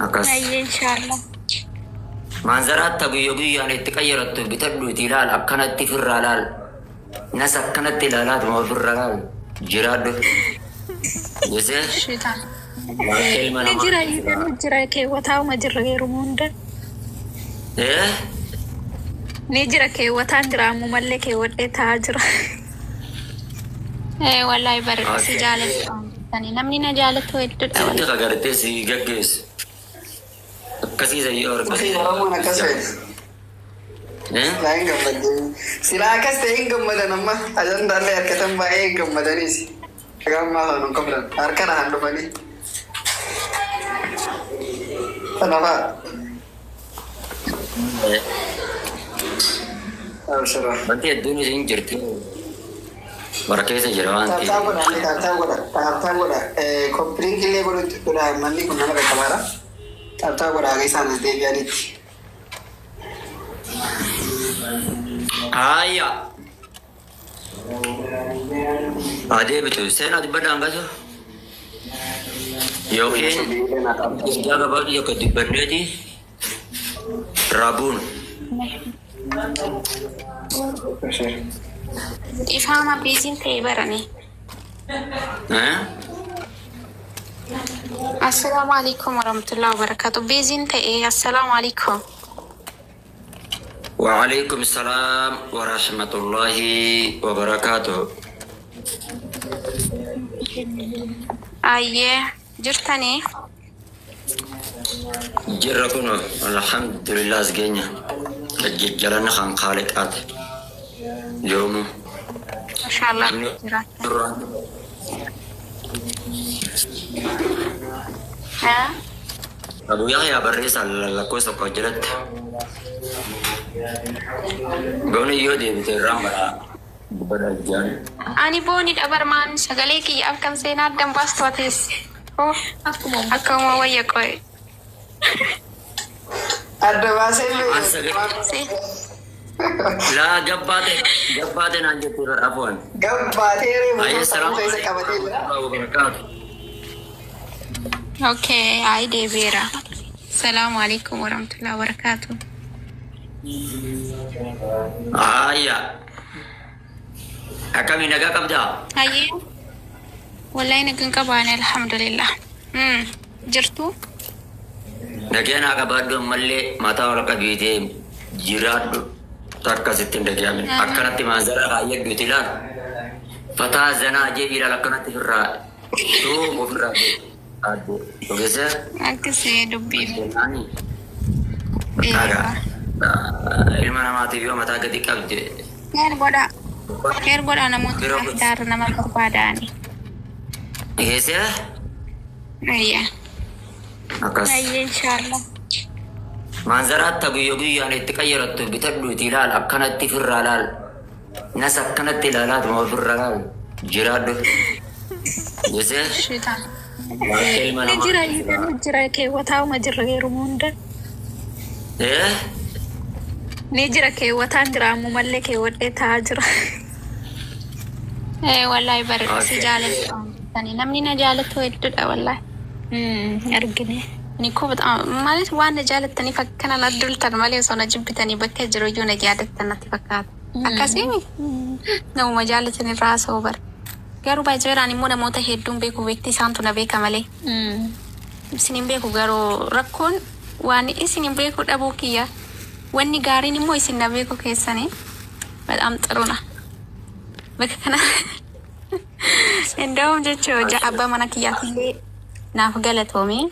Akkas. Hayyee inshaallah. Maanzaraatti guyya guyyaan itti qayyarattu bitadhuuti ilaal, akkanatti ofirraa laal. Nas akkanatti ilaalaatuma ofirra laal. Jiraadhu. Gisee Shitaan. waan ilma Ni namaa. jira, ni jira, keewwataa'uma jirra yeroo hunda. Eh? Ni jira, keewwataan jira, ammumallee keewwadhee taa'aa jira. Wallahi bar si Okay. jaalatu. Namni na jaalatu hedduudha Sitti wallahi. kagartee si gaggeessu. Akkasiisa yoo Ofii argate. Oromoon akkas feeti. Eh? Silaa hin gammadde. Silaa akkas ta'e hin gammadan amma. Ajandaallee harkatan baay'ee hin gammadaniis. Gammaa sana hin qabdan. Harka dhahan dhufanii. Sana fa'a. Abshira. Wanti hedduun isin jirti. Bara keessa jira waan Tap tap ta'eef. godha, tap tap godha, tap tap godha. Copy link illee godha, manni kun nama qaqqabaadha. Tap tap godha haga isaan as deebi'anitti. Haaya. Adeebitu seenaa dubbadhaan hangatu. Yookiin ergaa gabaabduu tokko dubbanneeti rabuun. Ifaama biiziin ta'e barani. Eh? Assalaamu alaikum warahmatullahi wabarakatuh. Biiziin ta'e, assalaamu alaikum. وعليكم السلام ورحمة الله وبركاته. Ayyee, jirtanii? Jirra kun, alhamdulillah, as geenya. Jajjalanna kan kaaliqaate. Yoomu. Mashallah, Namni jiraatan. duraan Haa? Abu Yahya barreessaa lakkoofsa tokko jalatti. Gooni yoo deebite irraan baraa. Dubbata jaan. Ani booni dhabarmaan sagalee kiyyaaf kan seenaa addan baastu atees. Oh, Akkuma akkuma wayya qo'e. Adda baasee An sagalee. Si. Laa, gabbaate gabbaate naan jettee bara, afuwan. Gabbaatee reefu Ayyee, sammuu salaamu keessa qabatee jira. alaikum wabarakaatu. Okay, ay deebi'eera. Salaamu alaikum warahmatullahi wabarakatuh. Ayya. Akkamii, nagaa qabdaa? Hayyee. Wallahi nagan qabaane, alhamdulillah. Jirtu? Nageen haa qabaadhu, ammallee mataa ol qabiitee jiraadhu. Takka sitti hin dhaga'amin. Akkanatti maanzara kaayyadhuuti ilaal. Fataa zanaa jee ilaal, akkanatti ofirraa tuum ofirraa adde. Ogeessa? Akkasii dubbii. Jennaani. Dhagaa. Ilma namaatiif yoo mataa gadi qabde. Share godhaa. Share godhaa, namoota Yeroo faayidaarra nama barbaadaani. Geesse? Ayya. Akkas. Hayyee inshaallah. Maanzaraatti guyya guyyaan itti qayyarattu bitadhuuti ilaal, akkanatti ofirraa laal. Nas akkanatti ilaalaatuma ofirra laal. Jiraadhu. Geesse? Shitaan. Waan ilma Ni jira, namaa. ni jira, keewwataa'uma jirra yeroo hunda. Eh? Ni jira, keewwataan jira, ammumallee keewwadhee taa'aa jira. Wallahi bar si Okay. jaalatu. Namni na jaalatu hedduudha wallahi. Argine. Ani koo በጣም ማለት waan na jaalattaniif akkana na dultan malee osoo na jibbitanii bakka jiru iyyuu na yaadattan natti fakkaata. Akkasii namuma jaalatan irraa haasa'u bara. Garuu baay'ee immoo namoota hedduun beeku, beekti, isaantu na beeka malee. Isin hin beeku, garuu rakkoon waan isin hin beeku dhabuu kiyya. Wanni gaariin immoo isin na beeku keessanii በጣም ጥሩ ነው። Bakka kana እንደውም jechuun abbaa mana kiyyaatillee naaf galatoomee,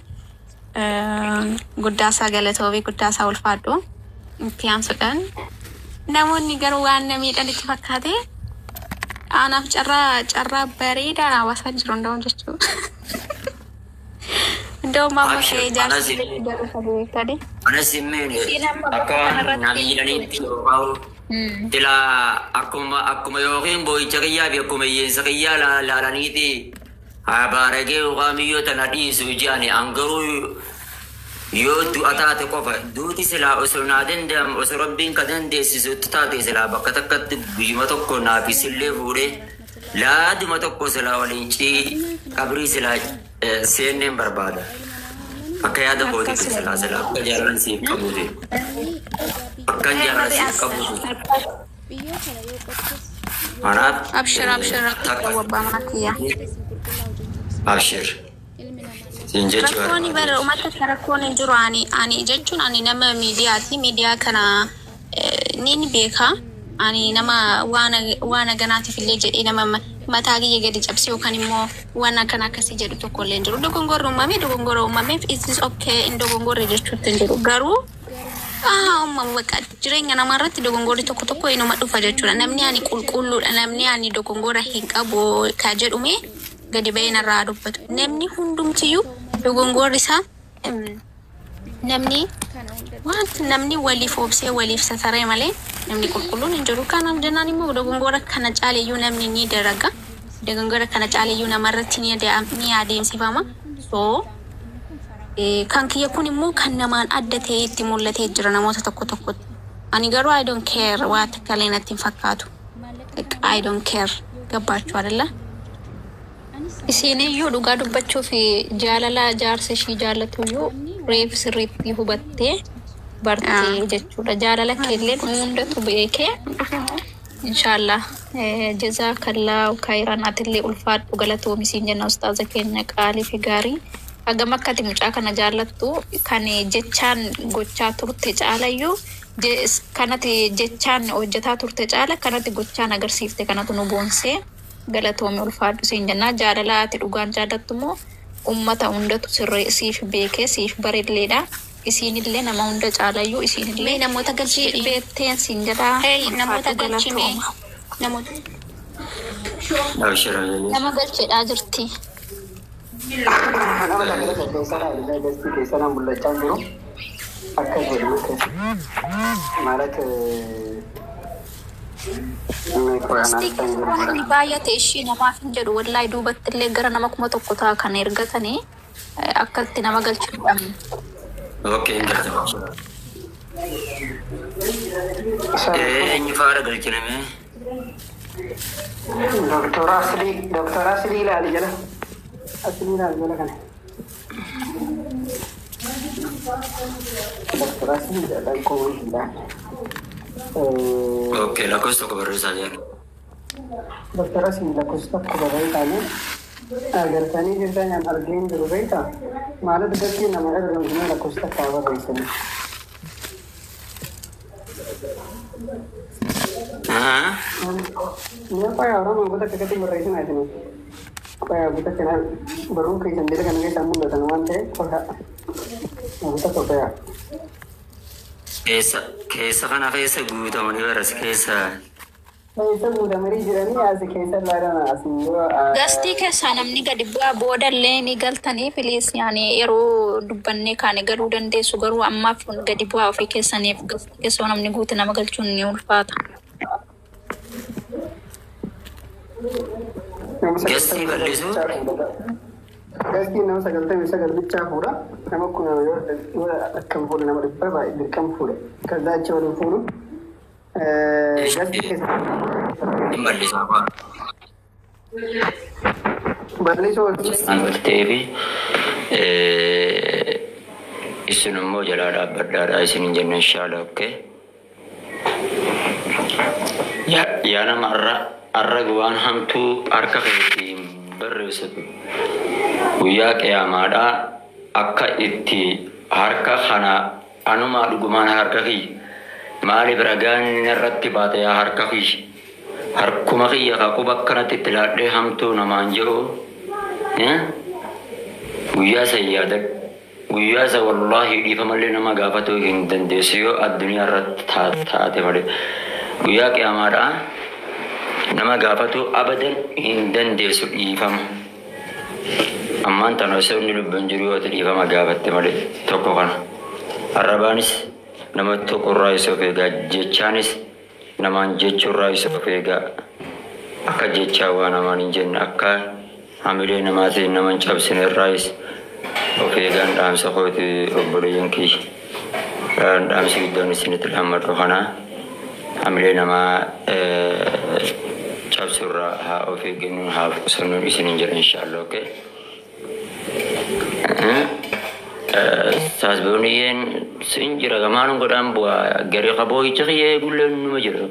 guddaasaa galatoomee, guddaasaa ulfaadhu. Itti aansuudhaan namoonni garuu waan na miidhan itti fakkaate anaaf carraa bareedaa hawaasaa jiru እንደውም jechuudha. እንደውም amma Abshir, ka'ee anas jaarsi beektadhe. Anas hin meene akka waan na miidhaniitti yookaan silaa akkuma yookiin boo'icha kiyyaa fi akkuma hiyyeessa kiyyaa laalaniiti haa baaragee yookaan miyyoo tana dhiisu jedhani. An garuu yoo du'a taate qofa, duuti silaa osoo naa danda'am, osoo rabbiin ka dandeessisutti taate, silaa bakka takkatti guyyuma tokko naaf isillee fuudhee laaduma tokko silaa waliin cii qabrii silaa seenneen barbaada. Akka Yaada kootiitti silaa silaa akka jaalan siif qabuuti. Akkan jaalan siif qabuuti. Kanaaf Abshir abshir takka rakkoo abbaa manaa. Abshir. Siin jechuu Rakkoon bara barbaade. uummata rakkoon hin jiru. Ani jechuun ani nama miidiyaati. Miidiyaa kana nin beeka. Ani nama waan ganaatiif illee jedhee nama mataa kiyya gadi cabse yookaan immoo waan akkana akkasii jedhu tokko illee hin jiru. Dogongorri uumame, dogongora uumameef it is okay, hin dogongorre jechuutti hin jiru. Garuu uumamu bakka jireenya namaa irratti dogongorri tokko tokko inuma dhufa jechuudha. Namni ani qulqulluudha, namni ani dogongora hin qabu ka jedhume gadi ba'ee narraa dubbatu. Namni hundumtiyyuu dogongorri isaa namni wanti namni waliif obsee waliif sataree malee namni qulqulluun hin jiru. Kanaaf jennaan immoo dogongora kana caaleyyuu namni ni daraga. Dogongora kana caaleyyuu namarratti ni adeemsifama. So kan kiyya kun immoo kan namaan adda ta'ee itti mul'atee jira namoota tokko tokkotti. Ani garuu I don't care, waa takka illee natti hin fakkaatu. I don't care, gabbaachuu አይደለ? Isiin iyyuu dhugaa dubbachuuf jaalala jaarsa ishii jaallatu iyyuu reef sirriitti hubattee bartee jechuudha. Jaalala keelleen hundatu beekee inshaallah jazaakallaahu khayran, atillee ulfaadhu, galatoomi siin jenna ustaaza keenya qaalii fi gaarii. Hagam akka ati mucaa kana jaallattu kan jechaan gochaa turte caalayyuu, kanati jechaan hojjetaa turte caala kanati gochaan agarsiifte kanatu nu boonsee, galatoomi, ulfaadhu siin jenna. Jaalala ati dhugaan jaallattu immoo ummata hundatu sirrii siif beekee siif bareelleedha. Isiinillee nama hunda caalayyuu isiinillee Mee namoota galchii siif beekteen siin jedha. Hey, namoota Ulfaadhu, galchii mee galatooma. Namoota Abshir. Nama galcheedhaa jirti. Nama takka keessa illee gastii keessa na mul'achaa jiru. Akka jedhu ማለት Inni baay'ate ishii namaaf hin jedhu, wallaahi duubatti illee gara nama 1000 ta'a kan ergatanii akka itti nama galchuu dhabne. Okay, hin galcha. Eenyu faara galchiname? Doktora Aslii, Doktora Aslii ilaali jala. Aslii ilaali jala kana. Doktora Aslii jedhan koo ilaali. Okay, lakkoofsa 1 barreessaa jira. Doktora Aslii lakkoofsa 1 barreessaanii agartanii jirtan an argeen jiru beektaa? Maalat galchii nama ergamtanii lakkoofsa 1 barreessanii. Ini qoyaa Oromoo goota akkasitti barreessinaa isin. Qoyaa goota kana barruu keessan jala kana keessaa mul'atan waan ta'eef qoyaa goota qoyaa. Keessa keessa kana keessa guutamanii baras keessa. Keessa guutamanii jiranii as keessa ilaalama as yoo Gastii keessaa namni gadi bu'aa boodallee ni galtanii, please, yaani yeroo dubbannee kaane galuu dandeessu, garuu ammaaf gadi bu'aa ofii keessaniif gastii keessaa namni guute nama galchuun ni ulfaata. Nama Gastii 99 bal'isuu? bichaa fuudha. Gastii nama 99 bichaa fuudha. Nama kun yoo akkam fuudha, nama 100 baay'ee dirqama fuudha. Kaza achi waliin fuudhu. Gastii keessa Hin bal'isaa fa'aa. bal'isuu. An galtee fi isin immoo jalaa dhaabbadhaadha isin hin jenne inshaalla, okay. Yaa nama har'a waan hamtuu harka keetiin barreessitu guyyaa qiyamaadhaa akka itti harka kana anumaa dhugumaan harka kiyya maaliif ragaan irratti baate, yaa harka kiyya, harkuma kiyya ka quba akkanatti itti laadhee hamtuu namaan jedhu, eh? Guyyaa san yaadadhu. Guyyaa isa wallaahi dhiifamallee nama gaafatu hin dandeessu yoo addunyaa irratti taate malee. Guyyaa qiyamaadhaa nama gaafatu abadan hin dandeessu dhiifama. Ammaan tana osoo inni lubbuun jiru yoo dhiifama gaafatte malee tokko kana. Arrabaanis nama tokkorraa isa of eegaa, jechaanis namaan jechuurraa isa of eegaa. Akka jechaa waa namaan hin jenne, akka hamilee namaatiin nama hin cabsine irraayis of eegaan dhaamsa kooti, obboleeyyan kiyya. Dhaamsi guddoon isinitti dhaammadhu kana, hamilee namaa cabsurraa haa of eeggannuun haa of qusannuun isiniin jedha inshaallah, okay. Ustaas Booniyyeen sin jira gamaan godhaan bu'aa gari qabooyicha kiyyee gulleen numa jiru.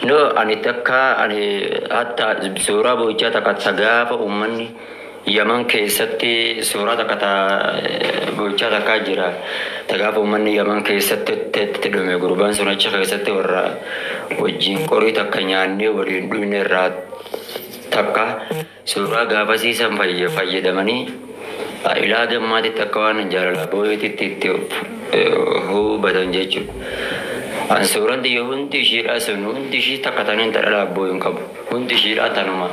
No ani takka ani hatta suuraa boo'ichaa takka ta gaafa uummanni Yaman keessatti suuraa takka ta boo'ichaa takkaa jira. Ta gaafa uummanni Yaman keessatti itti dhume gurbaan sun achi keessatti warra wajjin qorii takka nyaannee waliin dhuyne irraa takka suuraa gaafasiisan fayyadamanii ilaa gammaatitti akka waan jaalala boo'eetitti itti hubatan jechuudha. An suuraan xiyya hundi ishiidhaa sun hundi ishii takka taniin tadhalaa boo'in qabu. Hundi ishiidhaa tanuma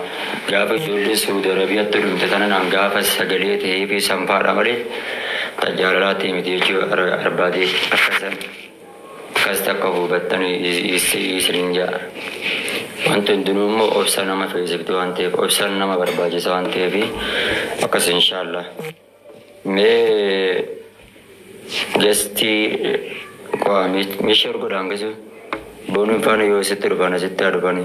gaafa ijoolleen Saudi Arabiyaatti dhumte tanan gaafa sagalee ta'ee fi sanfaadha malee ta jaalalaatti miti jechuudha arbaatee akkasan akkas takka hubattanii isiniin ja'a. Wanti hundinuu immoo obsa nama feesifti waan ta'eef obsaan nama barbaachisa waan ta'eef akkas inshaallah. Mee gestii qo'aa meeshaa godhaan geessu boonuun faana yoo sitti dhufan asitti haa dhufani.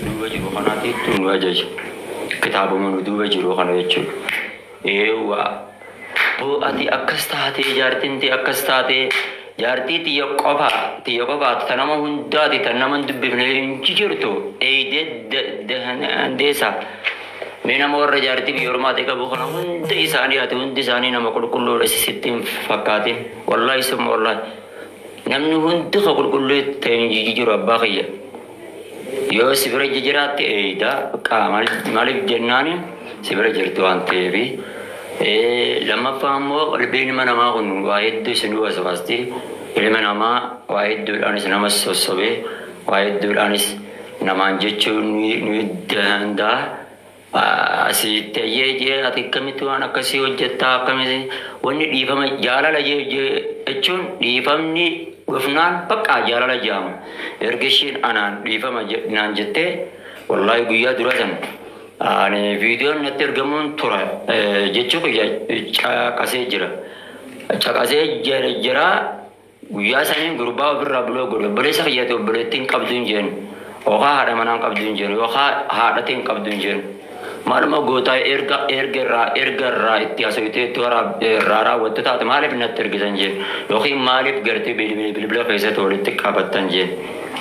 Duuba jiru kanaatiitu nu ajaja. Kitaabuma nu duuba jiru kana jechuudha. Eewwa boo ati akkas taatee jaartiin tee akkas taatee jaartii tiyya qofa tiyya qofaatu ta nama hundaati ta nama hin dubbifne hin jirtu eeydee dandeessa. Mee nama warra jaartii biyya ormaatee qabu kana hunda isaanii ati hundi isaanii nama qulqulluudha sitti hin fakkaatin. Wallaahi summa wallaahi. Namni hundi ka qulqulluu ta'e hin jiru abbaa kiyya. Yoo si bira jiraatte eeyda maaliif jennaani si bira jirti waan ta'eefi. Lammaffaa immoo qalbiin ilma namaa kun waa hedduu isin waswaasti. Ilma namaa waa hedduudhaanis nama sossobee waa hedduudhaanis namaan jechuu ni danda'a. Asitti ayyee jee ati akkamitti waan akkasii hojjettaa akkamitti wanni dhiifama jaalala jechuun dhiifamni dhufnaan bakka jaalala jedhama. Erga ishiin anaan dhiifama naan jettee wallaahi guyyaa dura san ani viidiyoon natti ergamuun tura jechuu kiyya caqasee jira. Caqasee jira guyyaa saniin gurbaa ofirraa buloo godhe obboleessa kiyyaati obboleettiin qabdu hin jeen yookaan haadha manaan qabdu hin jeen yookaan haadhatiin qabdu hin jeen. Maaluma gootaa erga erga irraa erga irraa itti haasofitee itti irraa raawwattu taate maaliif natti ergitan jeen yookiin maaliif gartee bilbila keessatti walitti qabattan jeen.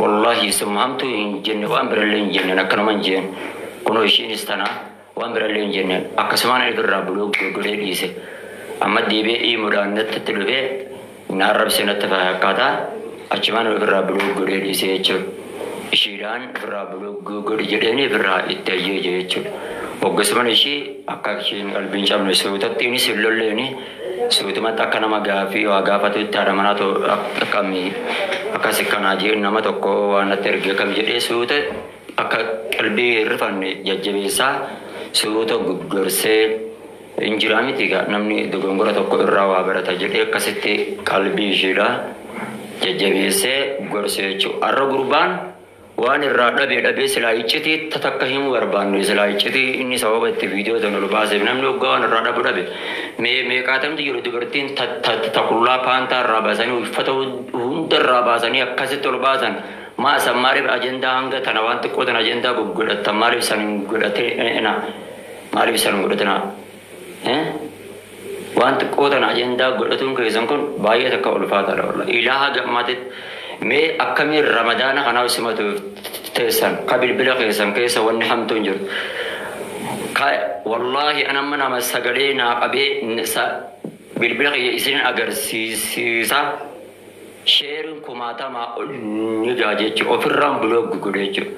Wallaahi summa hamtuu hin jenne waan birallee hin jenne akkanuma hin jeen. Kunoo ishiinis tana waan birallee hin jenne akkasumaan ofirraa buloo godhee dhiise. Amma deebi'ee dhiimuudhaan natti itti dhufee na arrabsee natti fakkaata achumaan ofirraa buloo godhee dhiise jechuudha. Ishiidhaan ofirraa buloo godhi jedheenii ofirraa itti ayyee jechuudha. Hoggasuma ishii akka ishiin qalbiin cabne suutattiinis hin lolleeni suutumatti akka nama gaafii waa gaafatutti haadha manaa akkamii akkas akkanaa jeen nama tokko waan natti erge kam jedhee suuta akka qalbii hin rifanne jajjabeessaa suuta gorsee hin jiraa miti namni dogongora tokko irraa waa barata jedhee akkasitti qalbii ishiidha jajjabeessee gorsee jechuudha. Har'a gurbaan waan irraa dhabee dhabee silaa iccitii takka himuu barbaanne silaa iccitii inni sababa itti viidiyoo sana ol baaseef namni waggaa waan irraa dhabu dhabe mee meeqaatamtu jiru dubartiin taqullaa paantaa irraa baasanii uffata hunda irraa baasanii akkasitti ol baasan maa san maaliif ajendaa hanga tana waan xiqqoo tana ajendaa goggodhattan maaliif san hin godhatina maaliif san hin godhatina waan xiqqoo tana ajendaa godhatuun keessan kun baay'ee takka ulfaataadha wallahi ilaa haga ammaatitti mee akkamiin ramadaana kanaaf simatu teessan ka bilbila keessan keessa wanni hamtuun jiru. Ka wallaahi an amma nama sagalee naa qabee bilbila kiyya isin agarsiisa sheerin kumaatamaa ol ni gaa jechuudha ofirraan buloo godhe jechuudha.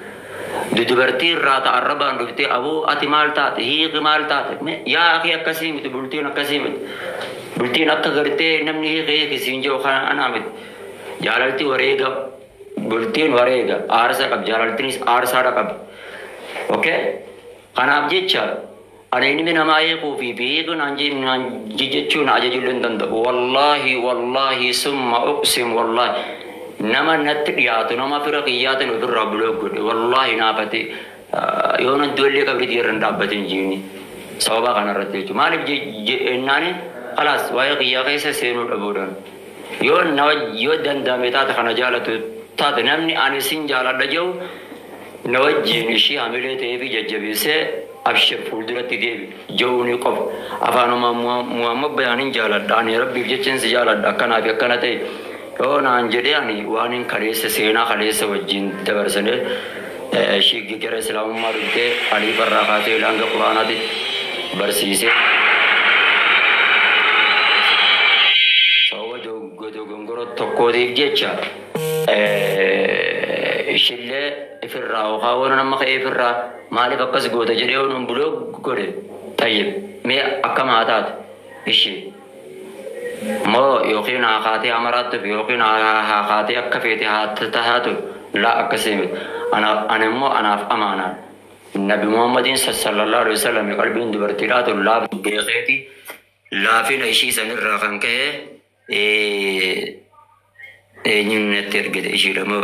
Dubartii irraa ta'a arrabaan dhuftee aboo ati maal taate hiiki maal taate yaa akii akkasii miti bultiin akkasii miti bultiin akka gartee namni hiiki hiiki siin jiru kana anaa miti. Jaalalti wareega bultiin wareega aarsaa qaba jaalaltiinis aarsaadha qaba. Okay? Kanaaf jecha ani ilmi namaa eeguu fi beekuu naan jechuun ajajuu hin danda'u. Wallaahi wallaahi summa uqsim wallaahi nama natti dhiyaatu nama fira kiyyaatiin ofirraa buloo godhe wallaahi naafate yoo nan du'ellee qabri dhiirra hin dhaabbatin jiini. Sababa kanarratti jechuudha. Maaliif jennaani khalaas waa'ee kiyyaa keessa seenuu dhabuudhaan. Yoo nama yoo danda'ame taate kana jaalatu taate namni ani sin jaaladha jedhu na wajjin ishii hamilee ta'ee fi jajjabeessee Abshir, fuulduratti deebi je'uuni qofa. Afaanuma Muhammad bayaanin jaaladha, ani Rabbiif jechin si jaaladha, akkanaa fi akkana ta'e yoo naan jedhee, ani waan hin kaleessa seenaa kaleessa wajjin dabarsine, ishii gara Islaamummaa dhuftee aliif irraa kaasee hanga Quraanaatti barsiisee, sababa dogongora tokkootiif jecha ishillee ifirraa yookaan waan nama ka'ee ifirraa maaliif akkas goota jedhee waan buloo godhe, tayyib, mee akkam haa taatu ishii moo yookiin haa kaatee amaraattuuf yookiin haa kaatee akka feete haa taatu, laa, akkasii miti. Ana immoo anaaf amaanaan Nabi Muhammadiin sallallahu alaihi wasallam qalbiin dubartiidhaatu laaf beekeeti, laafina ishii sanirraa kan ka'e eenyuun natti ergite ishiidha moo